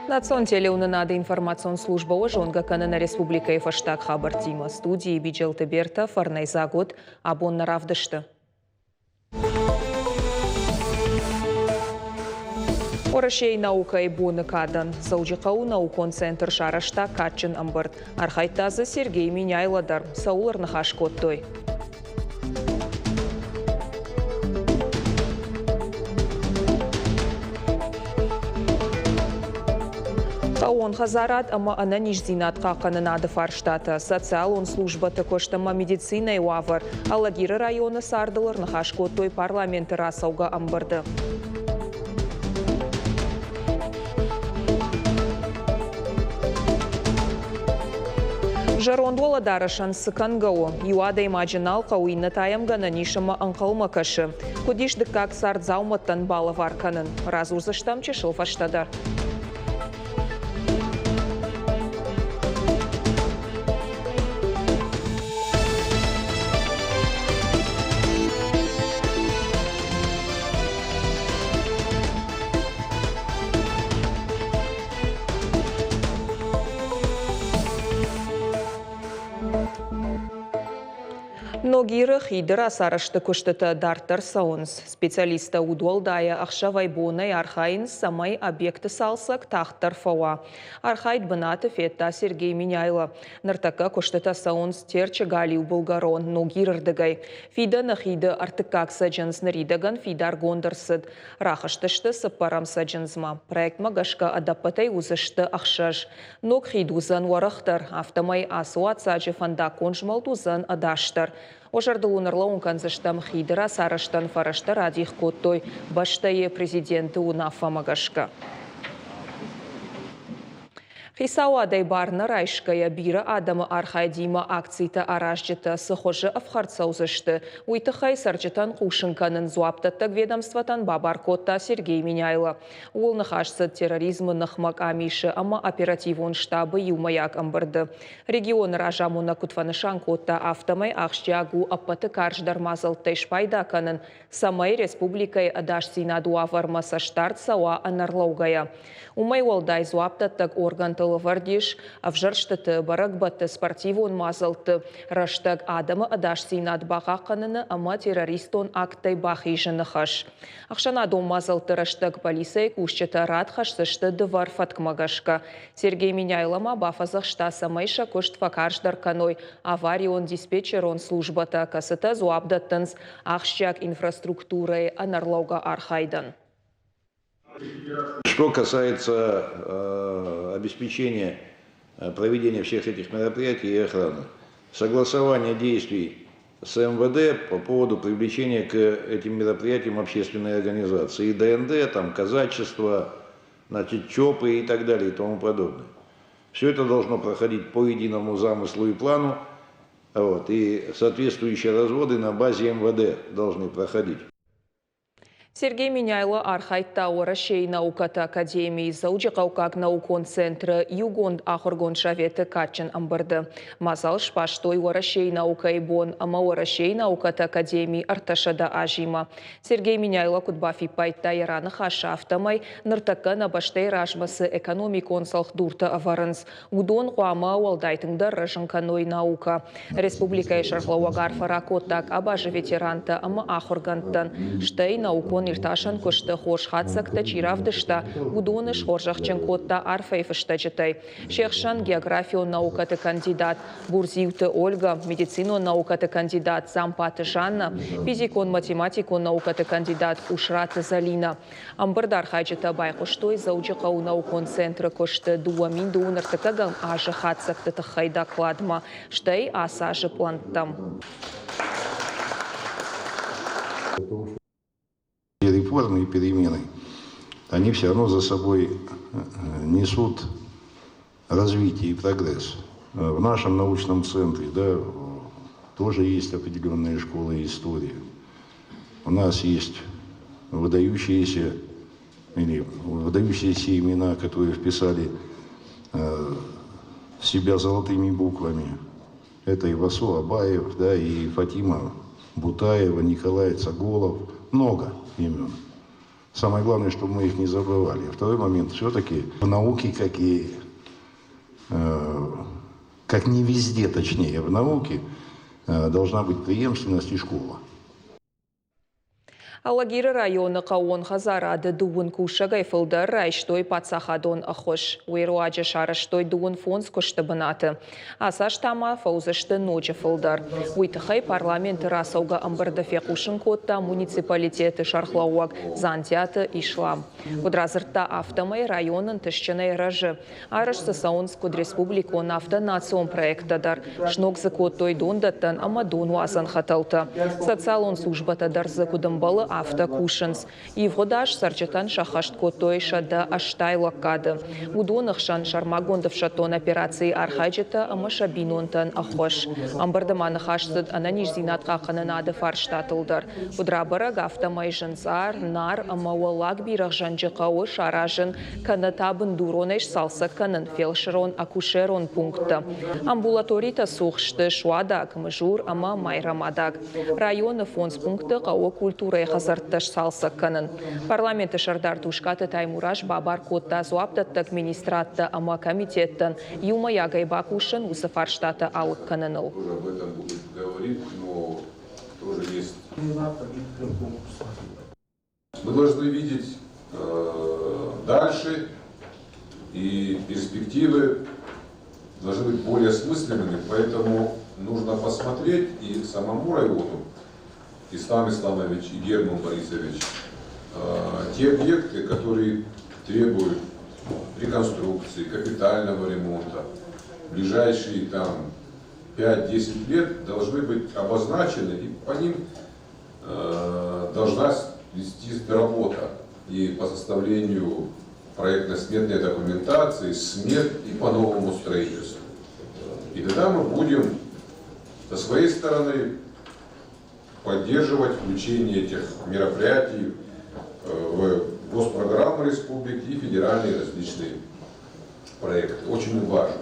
Национ телеуынынады информацион службӕ уӕ зонгӕ кӕны нӕ республикӕйы фӕстаг хабӕрттимӕ. Студийы Биджелты Бертӕ, Фӕрнӕйдзаг уыд абон нӕ равдысты. Уӕрӕсейы наукӕйы боны кадӕн Дзӕуджыхъӕуы наукон центр сарӕзта кадджын ӕмбырд. Архайдта дзы Сергей Меняйло дӕр. Цӕуыл ӕрныхас кодтой? Хъӕууон хӕдзарад ӕмӕ ӕнӕниздзинад хъахъхъӕнынады фарстатӕ, социалон службӕты куыст ӕмӕ медицинӕйы уавӕр Алагиры районы цардыл ӕрныхас кодтой парламенты рацӕугӕ ӕмбырды. Зӕронд уӕлӕдарӕсӕн цы кӕнгӕ у? Иу адӕймаджы нал хъӕуы, иннӕ та йӕм гӕнӕн ис ӕмӕ ӕнхъӕлмӕ кӕсы. Куыд ис дыккаг цард дзаумӕттӕн балӕвар кӕнын? Радзурдзыстӕм чысыл фӕстӕдӕр. Ногиры хиды рацарӕзты куыстытӕ дарддӕр цӕуынц. Специалисттӕ удуӕлдайӕ ӕхсӕвӕй-бонӕй архайынц, цӕмӕй объекты цалцӕг тагъддӕр фӕуа. Архайд бынаты федта Сергей Меняйло. Ныртӕккӕ куыстытӕ цӕуынц Терчы галиу былгӕрон Ногиры рдыгӕй. Фидӕны хиды ӕртыккаг цӕджындз ныридӕгӕн фидаргонд ӕрцыд. Рахызтысты цыппӕрӕм цӕджындзмӕ. Проектмӕ гӕсгӕ ӕдӕппӕтӕй уыдзысты ӕхсӕз. Ног хид уыдзӕн уӕрӕхдӕр, афтӕмӕй ацы уаццаджы фӕндаггон змӕлд уыдзӕн ӕдасдӕр. Уӕ зӕрдыл уын ӕрлӕууын кӕндзыстӕм, хиды рацарӕзтӕн фӕрӕзтӕ радих кодтой бӕстӕйы президенты уынаффӕмӕ гӕсгӕ. Хицауадӕй бар нӕ райсгӕйӕ бирӕ адӕмы архайдимӕ акцитӕ аразджытӕ цы хуызы ӕфхӕрд цӕудзысты, уый тыххӕй цӕрджытӕн хъусын кӕнын дзуапдӕттӕг ведомствотӕн бабар кодта Сергей Меняйло. Ууыл ныхас цыд терроризмы ныхмӕ къамисы ӕмӕ оперативон штабы иумӕйаг ӕмбырды. Регионы разамонӕг куыд фӕнысан кодта, афтӕмӕй ахсджиаг у ӕппӕты карздӕр мадзӕлттӕй спайда кӕнын, цӕмӕй республикӕйы ӕдасдзинады уавӕрмӕ цӕстдард цӕуа ӕнӕрлӕугӕйӕ. Уымӕй уӕлдай дзуапдӕттӕг органтыл ӕвӕрд ис ӕвзӕрстыты, бӕрӕгбӕтты, спортивон мадзӕлтты рӕстӕг адӕмы ӕдасдзинад бахъахъхъӕныны ӕмӕ террористон акттӕй бахизыны хӕс. Ӕхсӕнадон мадзӕлтты рӕстӕг полицӕйы кусджытӕ рад хӕсдзысты дывӕр фӕткмӕ гӕсгӕ. Сергей Меняйло ма бафӕдзӕхста, цӕмӕй сӕ куыст фӕкарздӕр кӕной аварион-диспетчерон службӕтӕ, кӕцытӕ дзуапп дӕттынц ахсджиаг инфраструктурӕйы ӕнӕрлӕугӕ архайдӕн. Что касается обеспечения проведения всех этих мероприятий и охраны, согласование действий с МВД по поводу привлечения к этим мероприятиям общественной организации, и ДНД, там, казачество, значит, ЧОПы и так далее и тому подобное. Все это должно проходить по единому замыслу и плану, вот, и соответствующие разводы на базе МВД должны проходить. Сергей Меняйло архайдта Уӕрӕсейы наукӕты академийы Дзӕуджыхъӕуккаг наукон центры иугонд ахуыргонд советы кадджын ӕмбырды. Мадзал сбастой Уӕрӕсейы наукӕйы бон ӕмӕ Уӕрӕсейы наукӕты академийы ӕртӕсӕдӕ азимӕ. Сергей Меняйло куыд бафиппайдта йӕ раныхасы, афтӕмӕй ныртӕккӕ нӕ бӕстӕйы размӕ цы экономикон цӕлхдуртӕ ӕвӕрынц, уыдон хъуамӕ уӕлдай тынгдӕр рӕзын кӕной наукӕ. Республикӕйы сӕргълӕууӕг арфӕ ракодта къабазы ветерантӕ ӕмӕ ахуыргӕндтӕн, стӕй наукон-иртасӕн куысты хорз хатдзӕгтӕ чи равдыста, уыдоны схорзӕхджын кодта арфӕйы фыстӕджытӕй. Се хсӕн географион наукӕты кандидат Бурдзиуты Ольга, медицинон наукӕты кандидат Дзампаты Жанна, физикон-математикон наукӕты кандидат Къусраты Зӕлинӕ. Ӕмбырды архайджытӕ байхъуыстой Дзӕуджыхъӕуы наукон центры куысты 2000 ӕртыккӕгӕм азы хатдзӕгты тыххӕй докладмӕ, стӕй ацы азы пълӕнттӕм. Реформы и перемены, они все равно за собой несут развитие и прогресс. В нашем научном центре, да, тоже есть определенные школы истории. У нас есть выдающиеся или выдающиеся имена, которые вписали себя золотыми буквами. Это и Васо Абаев, да, и Фатима Бутаева, Николай Цаголов. Много имен. Самое главное, чтобы мы их не забывали. Второй момент, все-таки в науке, как и как не везде, точнее, в науке, должна быть преемственность и школа. Алагиры районы хъӕууон хӕдзарады дыууын кусӕгӕй фылдӕр райстой паддзахадон ӕххуыс. Уый руаджы сарӕзтой 35 куысты бынаты. Ацы аз та ма фӕуыдзысты ноджы фылдӕр. Уый тыххӕй парламенты рацӕугӕ ӕмбырды фехъусын кодта муниципалитеты сӕргълӕууӕг Дзантиаты Ислам. Куыд радзырдта, афтӕмӕй район ӕнтыстджынӕй рӕзы. Арӕзт дзы цӕуынц куыд республикон, афтӕ национ проекттӕ дӕр. Сног дзы кодтой дондӕттӕн ӕмӕ донуадзӕн хӕтӕлтӕ. Социалон службӕтӕ дӕр дзы куыд ӕмбӕлы, афтӕ кусынц. Ивгъуыд аз цӕрджытӕн сӕххӕст кодтой 180 лӕггады. Уыдоны хсӕн сӕрмагонд ӕфсӕддон операцийы архайджытӕ ӕмӕ сӕ бинонтӕн ӕххуыс. Ӕмбырды ма ныхас цыд ӕнӕниздзинад хъахъхъӕнынады фарстатыл дӕр. Куыд рабӕрӕг, афтӕмӕй Зынцъар, Нар ӕмӕ Уӕллаг Бирӕгъзӕнджы хъӕуы саразын кӕнӕ та бындуронӕй сцалцӕг кӕнын фелсырон-акушерон пункттӕ. Амбулаторитӕ цух сты Суадаг, Мызур ӕмӕ Майрӕмадаг. Районы фондз пункты хъӕуы культурӕйы хӕдзӕрттӕ сцалцӕг кӕнын. Парламенты сӕрдар Тускъаты Таймураз бабар кодта дзуапдӕттӕг министрадтӕ ӕмӕ комитеттӕн иумӕйагӕй бакусын уыцы фарстатӕ алыг кӕныныл. Мы должны видеть дальше, и перспективы должны быть более осмысленными, поэтому нужно посмотреть и самому району, Ислам Исламович и Герман Борисович, те объекты, которые требуют реконструкции, капитального ремонта, в ближайшие там 5-10 лет должны быть обозначены, и по ним должна вестись работа и по составлению проектно-сметной документации, смет и по новому строительству. И тогда мы будем со своей стороны поддерживать включение этих мероприятий в госпрограмму республики и федеральные различные проекты. Очень важно.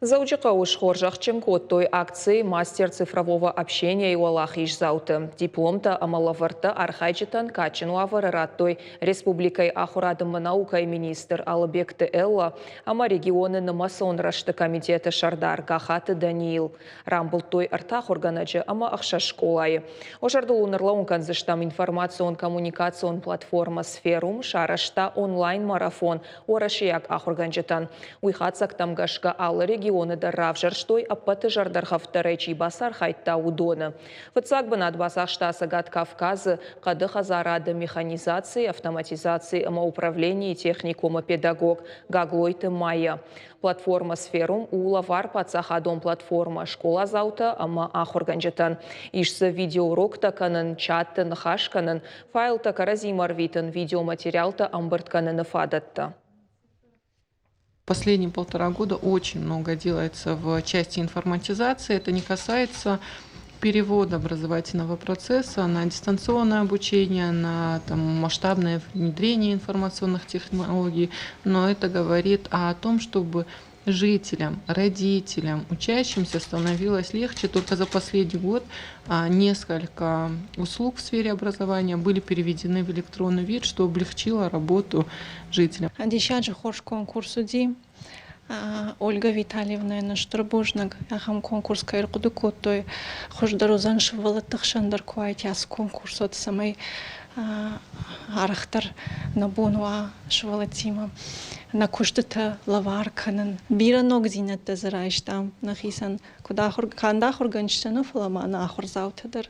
Дзӕуджыхъӕуы схорзӕхджын кодтой акци «Мастер цифрового общения» уӕлахиздзауты. Дипломтӕ ӕмӕ лӕвӕрттӕ архайджытӕн кадджын уавӕры радтой республикӕйы ахуырад ӕмӕ наукӕйы министр Алыбегты Элла ӕмӕ регионы нымӕцон рӕзты комитеты сӕрдар Гахаты Даниил. Рамбылдтой ӕртӕ ахуыргӕнӕджы ӕмӕ ӕхсӕз скъолайы. Уӕ зӕрдыл уын ӕрлӕууын кӕндзыстӕм, информацион-коммуникацион платформӕ «Сферум» сарӕзта онлайн-марафон уӕрӕсейаг ахуыргӕнджытӕн. Уый хатдзӕгтӕм гӕсгӕ алы регионы дӕр равзӕрстой ӕппӕты зӕрдӕргъӕвддӕрӕй чи бацархайдта, уыдоны. Фыццаг бынат бацахста Цӕгат Кавказы хъӕды хӕдзарады механизаци, автоматизаци ӕмӕ управленийы техникумы педагог Гаглойты Майя. Платформӕ «Сферум» у лӕвар паддзахадон платформӕ скъоладзаутӕ ӕмӕ ахуыргӕнджытӕн. Ис дзы видеоуроктӕ кӕнын, чатты ныхас кӕнын, файлтӕ кӕрӕдзимӕ ӕрвитын, видеоматериалтӕ ӕмбырд кӕныны фадӕттӕ. Последние полтора года очень много делается в части информатизации. Это не касается перевода образовательного процесса на дистанционное обучение, на там, масштабное внедрение информационных технологий, но это говорит о том, чтобы жителям, родителям, учащимся становилось легче. Только за последний год несколько услуг в сфере образования были переведены в электронный вид, что облегчило работу жителям. Диссаджы хорз конкурс уыди. Ольга Витальевнайӕн стыр бузныг, ахӕм конкурс кӕй ӕрхъуыды кодтой. Хуыздӕр уыдзӕн сывӕллӕтты хсӕн дӕр куы уаид ацы конкурс, уӕд цӕмӕй арӕхдӕр нӕ бон уа сывӕллӕттимӕ нӕ куыстытӕ лӕвар кӕнын. Бирӕ ногдзинӕдтӕ дзы райстам нӕхицӕн, куыд ахуыр, канд ахуыргӕнджытӕ нӕ, фӕлӕ ма нӕ ахуырдзаутӕ дӕр.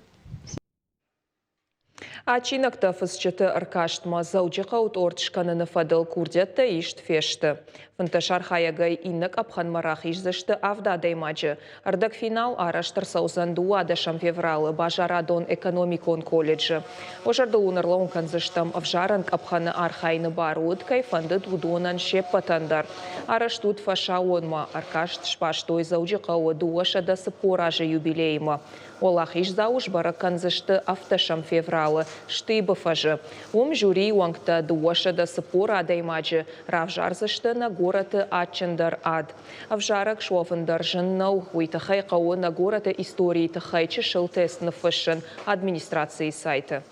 Адджинӕгтӕ фысджыты ӕркастмӕ Дзӕуджыхъӕуы торт скӕныны фӕдыл курдиӕттӕ ист фесты. 15 архайӕгӕй иннӕ къӕпхӕнмӕ рахиздзысты авд адӕймаджы. Ӕрдӕгфинал арӕзт ӕрцӕудзӕн 12 февралы базарадон-экономикон колледжы. Уӕ зӕрдыл уын ӕрлӕууын кӕндзыстӕм, ӕвзарӕн къӕпхӕны архайыны бар уыд, кӕй фӕндыд, уыдонӕн се ппӕтӕн дӕр. Арӕзт уыд фӕсаууонмӕ. Ӕркаст сбастой Дзӕуджыхъӕуы 240 азы юбилеймӕ. Уӕлахиздзауы сбӕрӕг кӕндзысты ӕвддӕсӕм февралы Штыбы фӕзы. Уым жюрийы уӕнгтӕ 240 адӕймаджы равзардзысты нӕ горӕты адджындӕр ад. Ӕвзарӕг суӕвын дӕр зын нӕу, уый тыххӕй хъӕуы нӕ горӕты историйы тыххӕй чысыл тест ныффыссын администрацийы сайты.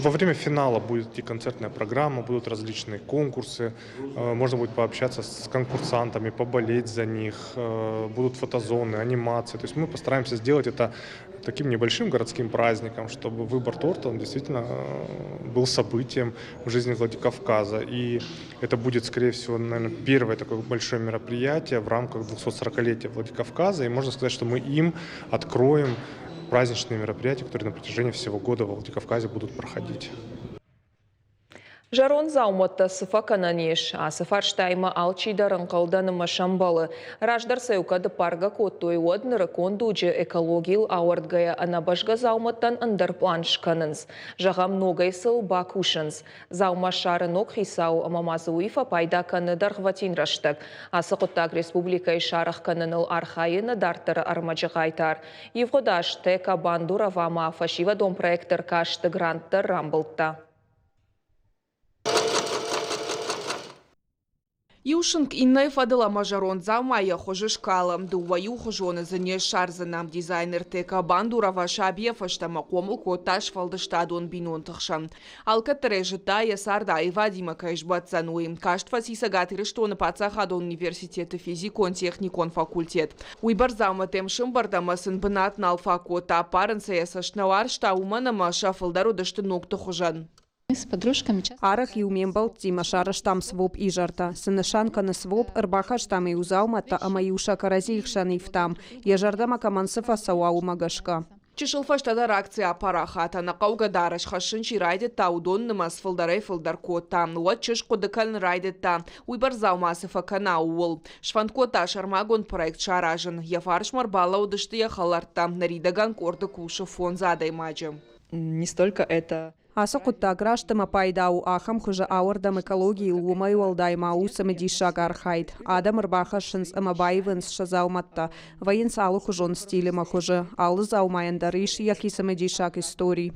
Во время финала будет и концертная программа, будут различные конкурсы, можно будет пообщаться с конкурсантами, поболеть за них, будут фотозоны, анимации. То есть мы постараемся сделать это таким небольшим городским праздником, чтобы выбор торта, он действительно был событием в жизни Владикавказа. И это будет, скорее всего, наверное, первое такое большое мероприятие в рамках 240-летия Владикавказа. И можно сказать, что мы им откроем праздничные мероприятия, которые на протяжении всего года во Владикавказе будут проходить. Зӕронд дзаумӕттӕ цы фӕкӕнӕн ис? Ацы фарстаимӕ алчидӕр ӕнхъӕлдӕн ӕмӕ сӕмбӕлы. Раздӕр сӕ-иу кӕд ӕппаргӕ кодтой, уӕд нырыккон дуджы экологийыл ауӕрдгӕйӕ ӕнӕбӕзгӕ дзаумӕттӕн ӕндӕр пълан скӕнынц. Зӕгъӕм, ногӕй сыл бакусынц. Дзаума ссары ног хицау ӕмӕ ма дзы уый фӕпайда кӕны дӕргъвӕтин рӕстӕг. Ацы хъуыддаг республикӕйы сарӕх кӕныныл архайы нӕ дарддӕры ӕрмӕджы хъайтар. Ивгъуыд аз Тека Бандурова ма фӕсивӕдон проекты ӕркасты грант дӕр рамбылдта. Иу сынк иннӕйы фӕдыл ӕмӕ зӕронд дзаума йӕ хуызы скалы. Дыууӕ иухуызоны дзы не ссардзынӕ. Дизайнер Тека Бандурова сабийӕ фӕстӕмӕ хъомыл кодта сфӕлдыстадон бинонты хсӕн. Алкӕддӕр ӕй зыдта, йӕ цард аивадимӕ кӕй сбӕтдзӕн, уый. Каст фӕци Цӕгат Ирыстоны паддзахадон университеты физикон-техникон факультет. Уыйбӕрц дзаумӕттӕм сӕмбӕрд ӕмӕ сын бынат нал фаг кодта. Аппарын сӕ йӕ цӕст нӕ уарзта, уымӕн ӕмӕ сӕ фылдӕр уыдысты ногты хуызӕн. Арӕх-иу ме мбӕлттимӕ сарӕзтам своп-изӕртӕ. Цы нысан кӕны своп, ӕрбахастам-иу дзаумӕттӕ ӕмӕ-иу сӕ кӕрӕдзийы хсӕн ивтам, йӕ зӕрдӕмӕ кӕмӕн цы фӕцӕуа, уымӕ гӕсгӕ. Чысыл фӕстӕдӕр акци апарахат, ӕнӕхъӕугӕ дарӕс хӕссын чи райдыдта, уыдон нымӕц фылдӕрӕй-фылдӕр кодта. Уӕд чызг хъуыды кӕнын райдыдта, уыйбӕрц дзаума цы фӕкӕна, ууыл. Сфӕнд кодта сӕрмагонд проект саразын. Йӕ фарсмӕ ӕрбалӕууыдысты йӕ хӕлӕрттӕ. Ныридӕгӕн къорды кусы фондз адӕймаджы. Не столько это Ацы хъуыддаг раст ӕмӕ пайда у ахӕм хуызы ауӕрдӕм экологийыл, уымӕй уӕлдай ма у цымыдисаг архайд. Адӕм ӕрбахӕссынц ӕмӕ баивынц сӕ дзаумӕттӕ, вӕййынц алыхуызон стиль ӕмӕ хуызы. Алы дзаумайӕн дӕр ис йӕхи цымыдисаг истори.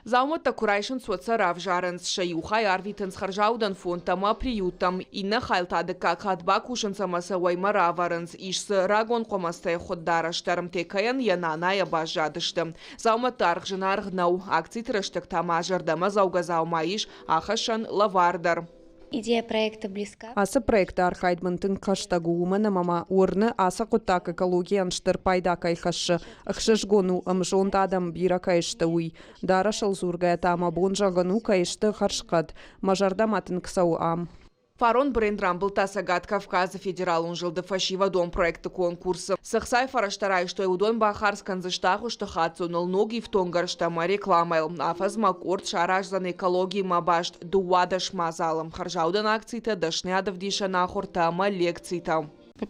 Дзаумӕттӕ куы райсынц, уӕд сӕ равзарынц. Сӕ иу хай арвитынц хӕрзаудӕн фондтӕ ӕмӕ приюттӕм, иннӕ хайыл та дыккаг хатт бакусынц ӕмӕ сӕ уӕймӕ равӕрынц. Ис дзы рагон хъуымӕцтӕй хуыд дарӕс дӕр. Текӕйӕн йӕ нанайӕ баззадысты. Дзаумӕтты аргъ зынаргъ нӕу, акциты рӕстӕг та ма зӕрдӕмӕдзӕугӕ дзаума ис ахӕссӕн лӕвар дӕр. Идея проекта близка. Ацы проекты архайд мын тынг хӕстӕг у, уымӕн ӕмӕ мӕ уырны, ацы хъуыддаг экологийӕн стыр пайда кӕй хӕссы. Ӕхсызгон у, ӕмзонд адӕм бирӕ кӕй сты, уый. Дарӕсыл дзургӕйӕ та мӕ бон зӕгъын у, кӕй сты хӕрзхъӕд. Мӕ зӕрдӕмӕ тынг цӕуы ам. Фарон бренд рамбылдта Цӕгат Кавказы федералон зылды фӕсивӕдон проекты конкурсы. Цы хцайы фӕрӕзтӕ райстой, уыдон бахардз кӕндзысты агъуысты хаццоныл, ног ифтонггӕрзтӕ ӕмӕ рекламӕйыл. Афӕдзмӕ къорд сараздзӕн экологиимӕ баст 12 мадзалы, хӕрзаудӕн акцитӕ, дӕсныйадӕвдисӕн ахуыртӕ ӕмӕ лекцитӕ.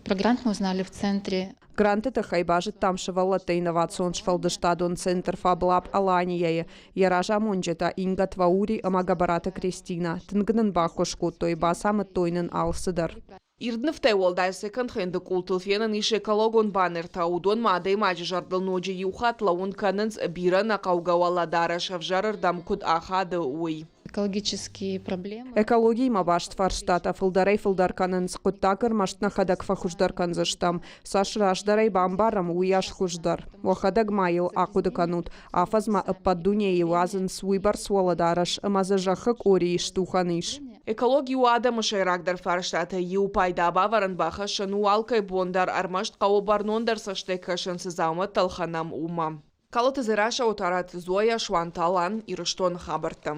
Про грант мы узнали в центре. Гранты тыххӕй базыдтам сывӕллӕтты инновацион сфӕлдыстадон центр FabLab Алания-йы. Йӕ разамонджытӕ Инга Тваури ӕмӕ Гӕбӕраты Кристинӕ. Тынг нын баххуыс кодтой, бацамыдтой нын алцыдӕр. Ирд нывтӕй уӕлдай секонд-хенды къултыл фенӕн ис экологон баннертӕ. Уыдон ма адӕймаджы зӕрдыл ноджы иу хатт лӕууын кӕнынц, бирӕ нӕхъӕугӕ уӕлӕдарӕс ӕвзӕрырдӕм куыд ахады, уый. Экологические проблемы. Экологиимӕ баст фарстатӕ фылдӕрӕй-фылдӕр кӕнынц, хъуыддаг ӕрмӕст нӕхӕдӕг фӕхуыздӕр кӕндзыстӕм. Цас раздӕр ӕй бамбарӕм, уыйас хуыздӕр. Уӕхӕдӕг ма йыл ахъуыды кӕнут, афӕдзмӕ ӕппӕт дунейы уадзынц уыйбӕрц уӕлӕдарӕс ӕмӕ дзы зӕххы къорийы стухӕн ис. Экологи у адӕмы сӕйрагдӕр фарстатӕй иу. Пайда бавӕрӕн бахӕссӕн у алкӕй бон дӕр, ӕрмӕст хъӕуы бӕрнондӕр цӕстӕй кӕсын, цы дзаумӕттӕ ӕлхӕнӕм, уымӕ. Калоты Дзерассӕ, Отараты Зоя, Суанты Алан, Ирыстоны хабӕрттӕ.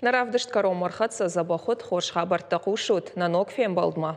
Нӕ равдыст кӕронмӕ ӕрхӕццӕ дзӕбӕх уыд, хорз хабӕрттӕ хъусут нӕ ног фембӕлдмӕ.